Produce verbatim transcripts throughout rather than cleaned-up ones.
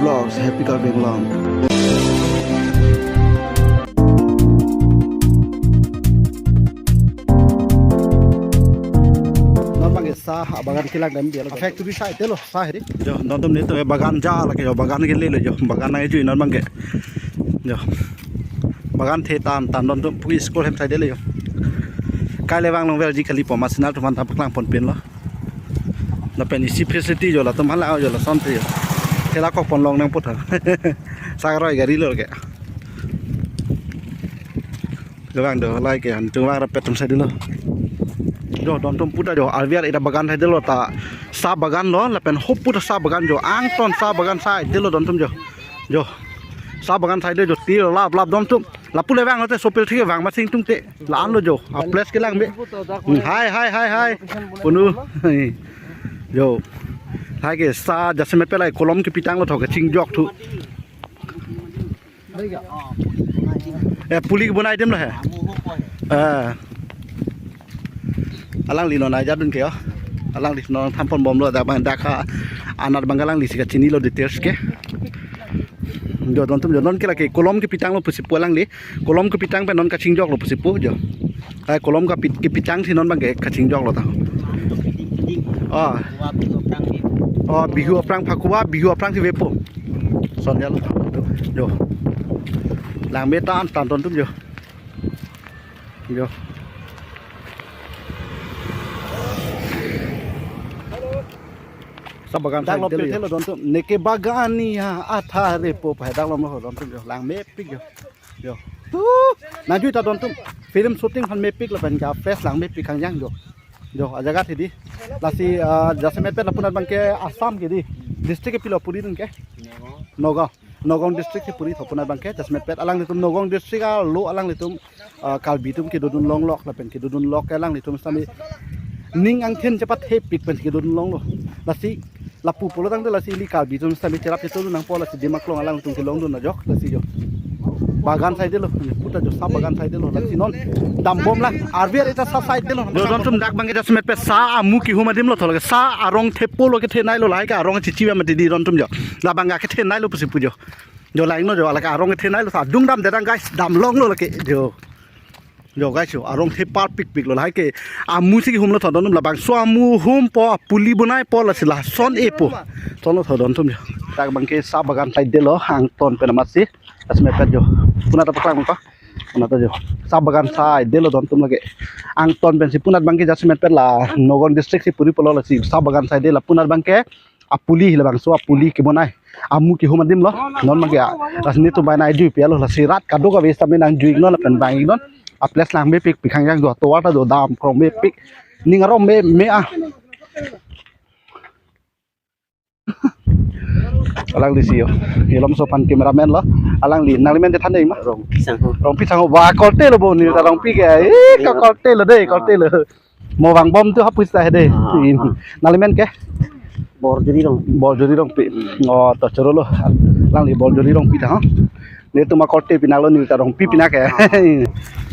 Vlogs, Happy Karbi Anglong. Non abangke sa bagan kelang dam dia lo. Factory sa ite lo sa heri. Jo, non atum netum bagan ja lake jo, bagan kele lo jo, bagan nangkejui non abangke. Jo. Bagan the tan tan, non atum pu school hem saide lo jo. Kaile vang longverji kali pu ma sina atum aphan ta paklang pon pen lo. Lapen isi facility jo latum hala jo lasonte jo. Thela kok pon long nangpo tha. Sa roi gari lo ke. Kevang do, lake an chungvang rapet atum saide lo. Jo, non atum puta jo, arviar ita bagan saide lo ta. Sa bagan lo, lapen hopu ta sa bagan jo, angton sa bagan saide lo non atum jo. Jo. Sa bagan saide jo, til lap lap non atum. Lapu le vang lote sopil thik vang masing tungte. La-an lo jo. A place kelang be. Hmm, hai, hai, hai, hai. Punu. Jo. Hai ke sa jasemet pela kolom kepitang lo tho kachingjok thu. Eh, puli kebonai adim lo he. Eh. Alangli lo nai jadun ke yo. Alangli non thampon bomlo dak abang dak ha anat abang alangli si kachini lo details ke. Jo, non atum jo, non ke lake kolom kepitang lo pusi pu alangli. Kolom kepitang pen non kachingjok lo pusi pu jo. Hai kolom kapi-, kepitang si non abangke kachingjok lo ta. Oh. Oh, Bihu aphrang Phakua, Bihu aphrang si vepo. Son ya lo. Jo. Lang me tan tan non atum jo. Jo. Sa bagan dak lo saide lo pil jo. Thelo non atum. Neke bagani ha atha repo pa dak lo mo non atum jo. Lang mepik jo. Jo. Tu. Nangjuita non atum. Film shooting aphan mepik lapen ke place lang mepik kangjang jo. Jo, ajaga hedi. Lasi, ah, jasemet pet lapu anat abangke Assam ke di. District ke pilo puri dun ke? Nagaon. Nagaon. Nagaon district si puri tho pu anat abangke jasemet pet alanglitum Nagaon district alo alanglitum, ah, Karbi atum kedodun longlok lapen kedodun lok ke alanglitum sami ning angthin chepathepik pen kedodun longlo. Lasi lapu pulo tangte lasi ili Karbi atum sami cherap chetu nangpo lasi Dimaklong alangtum kelongdun ajok lasi jo. Bagan saide lo, puta jo sa bagan saide lo, lasi non dambom lang, arviar ita sa saide lo. Jo, non atum dak abangke jasemet pet sa amu kehum adim lo tho lake sa arong thepo lo kethenei lo lahai ke arong chichi ba mati di non atum jo. Labang kethenei lo pusi pu jo. Jo lain lo jo, lake arong kethenei lo sa dung dam dedang guys, dam longlo lake jo. Jo guys jo, arong thepar pikpik lo lahai ke amu si kehum lo tho non atum labangso amu humpo, puli bonaipo lasi lason epo. Son lo tho non atum jo. Dak abangke sa bagan saide lo angton pen amatsi. Jasemet pet jo. Puna ta paklang ko. Puna ta jo. Sa bagan saide lo non atum lake. Angton pensi puna abangke jasemet pet la Nagaon district si puri pulo lasi sa bagan saide lapu anat abangke apuli labangso apuli kebonai. Amu kehum adim lo. Non abangke a. Lasi netum bai nangjuipi alo lasi rat kadokave sami nangjui non lapen bang non. A place lang mepik pikhang yang jo tovar ta jo dam krong mepik. Ning arom me me a. Alangli si jo. Ilomso aphan cameraman lo. Alangli nangli men de than dei ma. Rongpi Sangho. Rongpi Sangho ba kolte lo bo ni ta Rongpi ke. Eh, ka kolte lo dei, kolte lo. Mo vangbom tu hapus ta he dei. Ah, ah. Nangli men ke? Borjuri Rong. Borjuri Rongpi. Oh, to choro lo. Alangli Borjuri Rongpi ta ha. Netum akolte pinang lo neli ta Rongpi pinang ke.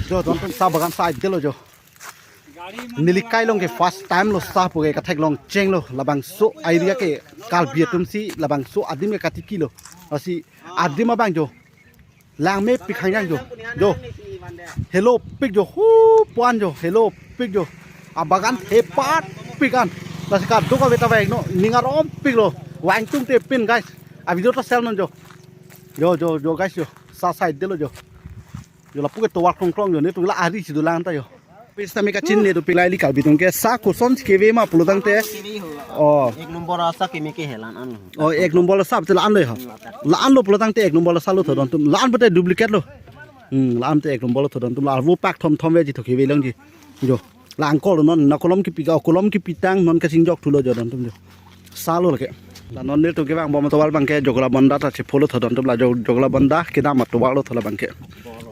Jo, non atum sa bagan saide lo jo. Neli kai along ke first time lo sa pu ke katheklong chenglo labangso area ke Karbi atum si labangso adim ke katiki lo. Lasi adim abang jo. Lang mepik kangjang jo. Jo. Helopik jo. Hu puan jo. Helopik jo. Abagan thepar pik an. Lasi kadokave ta vang non. Ning arompik lo. Vang tungte pin guys. A video ta share non jo. Jo jo jo guys jo. Sa saide lo jo. Jo lapu ke tovar krong krong jo. Netum la ari si dolang ta jo. Pis tame kachinine dopik lahai ili Karbi atum ke sa koson si keve ma pulo tangte. Oh. Ek nombor asa keme ke he la-an. Oh, ek nombor asa betul la-an lo ya. La-an lo pulo tangte ek nombor asa lo tho non atum. La-an pute duplicate lo. Hmm, la-an te ek nombor lo tho non atum la. Vo pak thom thom veji tho keve longji. Jo. La angkol non na kolom kepi ka kolom kepitang non kachingjok thulo jo non atum jo. Sa lo lake. La non netum kevangbom tovar abangke Jogla Bonda ta chepo lo tho non atum la jo-, Jogla Bonda kedam atovar lo tho labangke.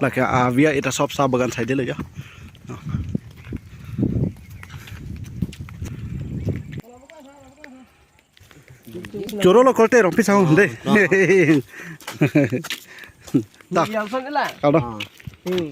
Lake arviar ita sop sa bagan saide lo jo. Choro lo kolte Rongpi Sangho dei. Ta. Yang son ila. Kau dong.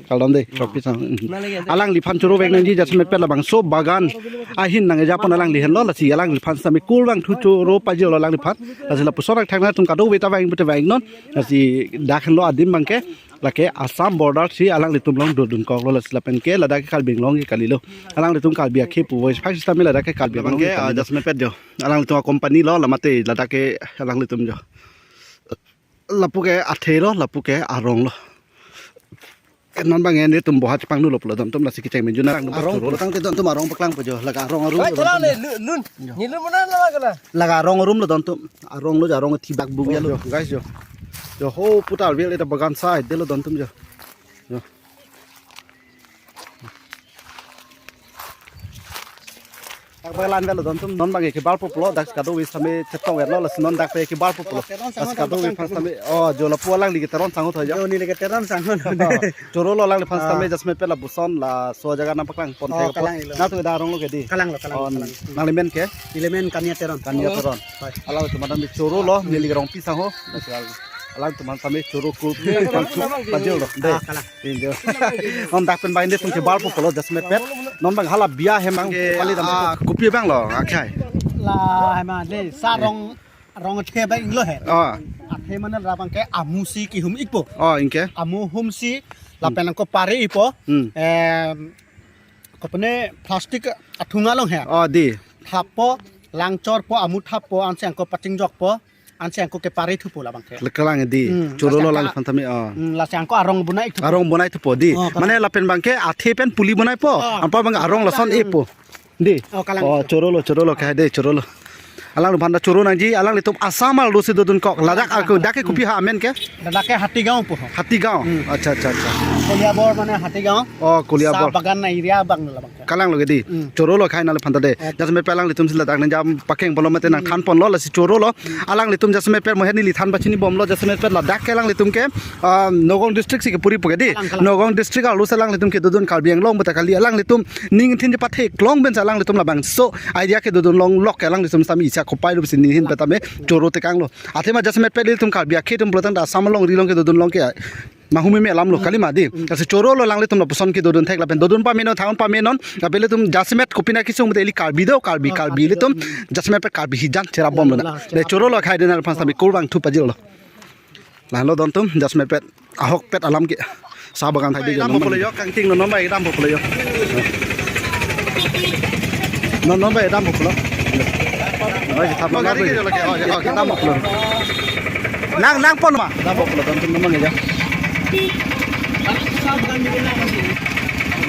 Kardom dei, trophy sang. Hmm. Alangliphan choro vek nangji jasemet pet labangso bagan ahin nang-ejapon alangli henlo, lasi alangliphan sitame kurvangthu choro pajirlo alangliphan. Lasi lapuson akthak nangtum kadokave ta vang pute vangnon. Lasi dak henlo adim abangke, lake Assam border si alanglitum along dodunkoklo, lasi lapen ke ladak Karbi Anglong ke kalilo. Alanglitum Karbi akhei puvoiphak sitame ladak ke Karbi Anglong abangke, ke ah, kalilo. Jasemet pet jo. Alanglitum a-company lo, la mate ladak ke alanglitum jo. Lapu ke athe lo, lapu ke arong lo. Non abang netum boha chepangdunlo pulo dontum, lasi kecheng menjuna. Arong choro lo. Paklang ke dontum arong paklangpo jo. Laga arong arum. Kai lo thala dontum le jo. Lu-, lun. Jo. Ni lun mana la kala? Laga arong arum lo dontum. Arong lo jo, arong thibak bu ya lo. Jo, guys jo. Jo ho puta arvel eta bagan side de lo dontum jo. Jo. Dak bagan lo dontum, non abangke kebarpo pulo, dak kadokave sitame chetong etlo, lasi non dak pe kebarpo pulo. Lasi kadokave aphan sitame, oh, jo lapu alangli ke Teron Sangho tho jo. Jo neli ke Teron Sangho. Choro lo alangliphan sitame, ah, jasemet pet lapuson laso ajaga nangpaklangpon. Oh, the kalang ilo. Nangtum dak arong lo ke dei? Kalang lo, kalang lo, oh, kalang. Nangli men ke? Neli men Kania Teron. Kania Teron. Hoi. Alanglitum amen dei choro lo, neli ke Rongpi Sangho. Lasi al-, alangtum aphan sitame choro kurvangthu pajirlo. Dei. Ah, kalang. Injo. Non dak pen abang netum kebarpo pulo jasemet pet. Non abang hala biya hem abang ke, pali dam. Ah, kopi abang lo, akhai. La hem dei, sa rong, rong athe abang inglo he. Ah. Athe mane labangke amu si kihum ikpo. Ah, anke. Amu hum si, lapen anke pare ikpo. Hmm. Em, kopine plastic athunga along he. Ah, dei. Thappo, langchorpo, amu thappo, ansi anke pachingjokpo. Ansi anke kepare thupo labangke. Le kalang dei. Hmm, choro lo lasi alangliphan sitame, ah. Hmm, lasi anke arong bonai thupo. Arong bonai thupo dei. Oh, kalang. Mane lapen abangke athe pen puli bonaipo. Oh. Anpa abang arong lason epo. Dei. Oh, kalang. Oh, choro lo, choro lo, akhai dei, choro lo. Alangliphan ta choro nangji, alanglitum Assam arlo si dodunkok. Ladak, ah, dak ke kopi ha amen ke? Ladak ke Hatigaon pu ho. Hatigaon. Hmm. Acha, acha, acha. Koliabor mane Hatigaon. Oh, Koliabor. Sa bagan area abang labang. Kalang lo ke dei. Hmm. Choro lo akhai nangliphan ta dei. Eh. Jasemet pet alanglitum si ladak nangjam pakeng pulo mate nangthanponlo, lasi choro lo. Hmm. Alanglitum jasemet pet mohen neli than pachini bomlo, jasemet pet ladak ke alanglitum ke, ah, Nagaon district si kepuri pu ke dei. Kalang, kalang. Nagaon district arlo si alanglitum kedodun Karbi Anglong puta kali, alanglitum ning thin chepatheklong pensi alanglitum labangso idea kedodun longlok ke alanglitum sitame isi akopai lo pusi ning thin petame choro tekanglo. Athema jasemet pet ilitum Karbi akhei atum pulotangte Assam alongri along kedodun long ke mahumeme alam lo, kalima dei. Hmm. Lasi choro lo alanglitum lapuson kedodun thek lapen dodun pamenon, than pamenon, lapen ilitum jasemet kopine kesung pute ili Karbi do, Karbi, ah, Karbi, Karbi ilitum, hmm, jasemet pet Karbi hijan cherap bomlo na. Cherap. Dei choro lo akhai dei nangliphan sitame kurvangthu pajirlo. Lahenlo dontum jasemet pet ahokpet alam ke. Sa bagan thai dei jo. Dampo pulo jo, kangting non abang dampo pulo jo. Non abang dampo pulo. Bai, thap non abang. Oke, oke, dampo pulo. Nang, nangpon ma. Dampo pulo, dontum non abang jo.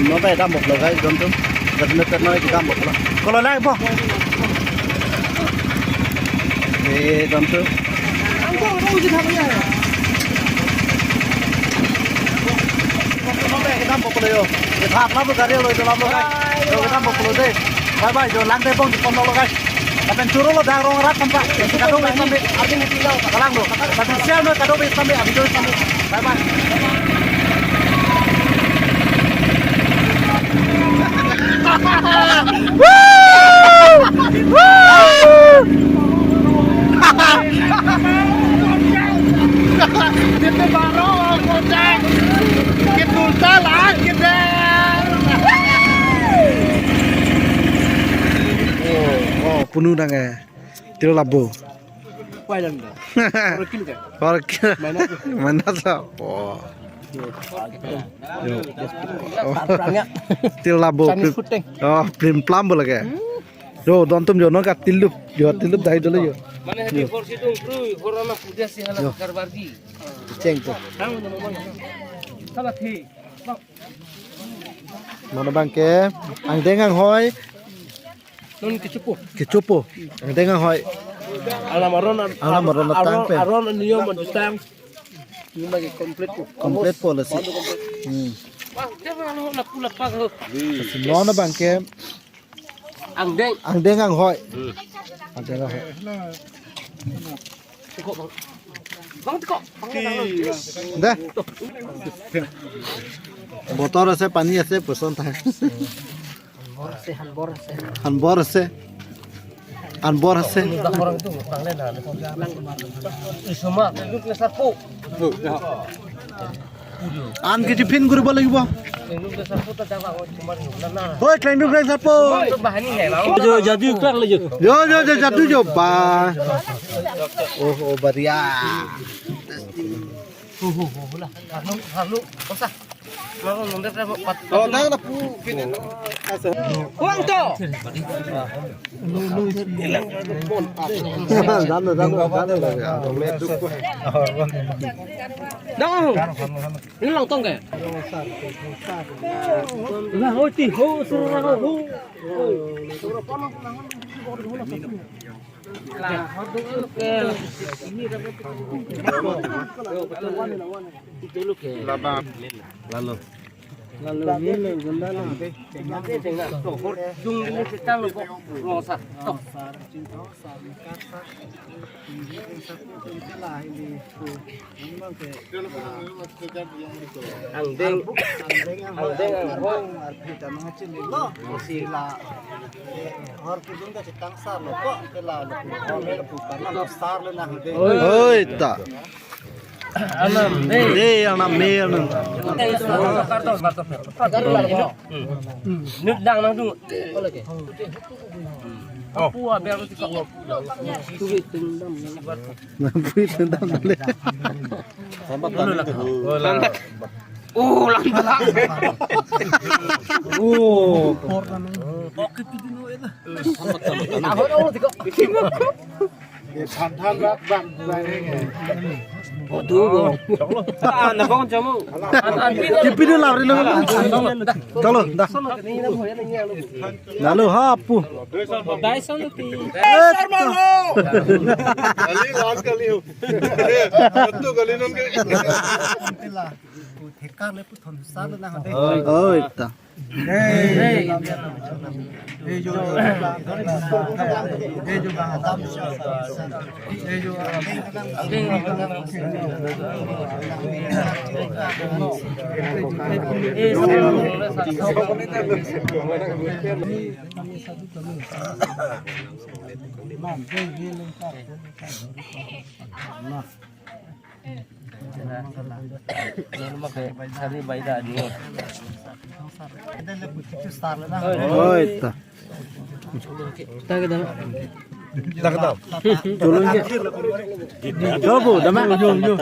Non abang dampo pulo, guys, dontum. Jasemet pet non abang dampo pulo. Kolo lang po. Eh, dontum. Kedam boklo yo. Kedam boklo dei. Bye bye jo, lang dei bong di pon lo guys. Lapen choro lo dak rong rat sampai. Kadokave sampai. Kalang lo. Lapen share noi kadokave sampai. Abi doi sampai. Bye bye. Dito baro ang kotse. Kitulta lang kita. Oh, oh, puno nang eh. Tiro labo. Wai lang da. Oro kilo ka? Oro kilo. Mana tu? Mana tu? Oh. Yo. Prangnya. Tiro labo. Chinese food tank. Oh, plim plam bola ke. Hmm. Yo, dontum yo, non ka tilup. Yo, tilup dai dolo yo. Mana hati por situ, bro, orang mah udah sih halah karbar di. Cheng tu. Tahu nama mana? Salah thi. Mana bang ke? Angdeng anghoi. Non kechopo. Kechopo. Angdeng anghoi. Alam aron, alam aron tang pen. Aron niyom jutang. Niyom lagi komplit po. Komplit po lasi. Hmm. Wah, dia mah lo lapu lapak lo. Lasi non bang ke. Angdeng. Angdeng anghoi. Hmm. Angdeng anghoi. Tiko, bang. Bang, tiko. Bang, tiko. Deh. Botol ase, pani ase, puson thai. Hanbor ase, hanbor ase. Hanbor ase. Hanbor ase. Orang tu, orang lain lah. Isuma, duduk na sapu. আন কেজি ফিন কৰিব লাগিব। ঐ, ক্লাইণ্টটো ফ্ৰেছ আপো। Jo, jadu krak le jo. Jo, jo, jo, jadu jo, ba. Oh, oh, बढ़िया। Harlo, harlo, kosa. Mau nonton apa? Oh, dah lah, pu, gini, no. Asa. Uang to. Dano, dano, dano, dano. Dong. Ini langsung ke? Lah, ho ti, ho, surah ho. Lalu. Lalu. Lalu, ini gunda na. Tung ini kita lo kok. Lo sa. Tok. Angdeng, angdeng, anghong. Sila. Hor kidung ka chitang sar lo ko, ke la lo ko, hor le lo putar na sar le na hede. Oi, ta. Anam, dei. Dei, anam, me, anam. Nut dang nang dung. Apu aber ti ko. Pui tendam le. Oh, lambat. Oh. Ahon, oh, ti ko. Ye than than rat ban ban. Aduh. Ah, na bong jamu. An, an, pin. Kipi dulu lah, Rino. Kalau dah. Lalu hapu. Dai son ti. Eh, Sarma ho. Kali last kali ho. Betul kali non ke. Thekar le pu thon sar na hade. Oi, ta. Oi, ta. Tak ada. Tak ada. Cholo ke. Cholo, bu, dama. Yo, yo.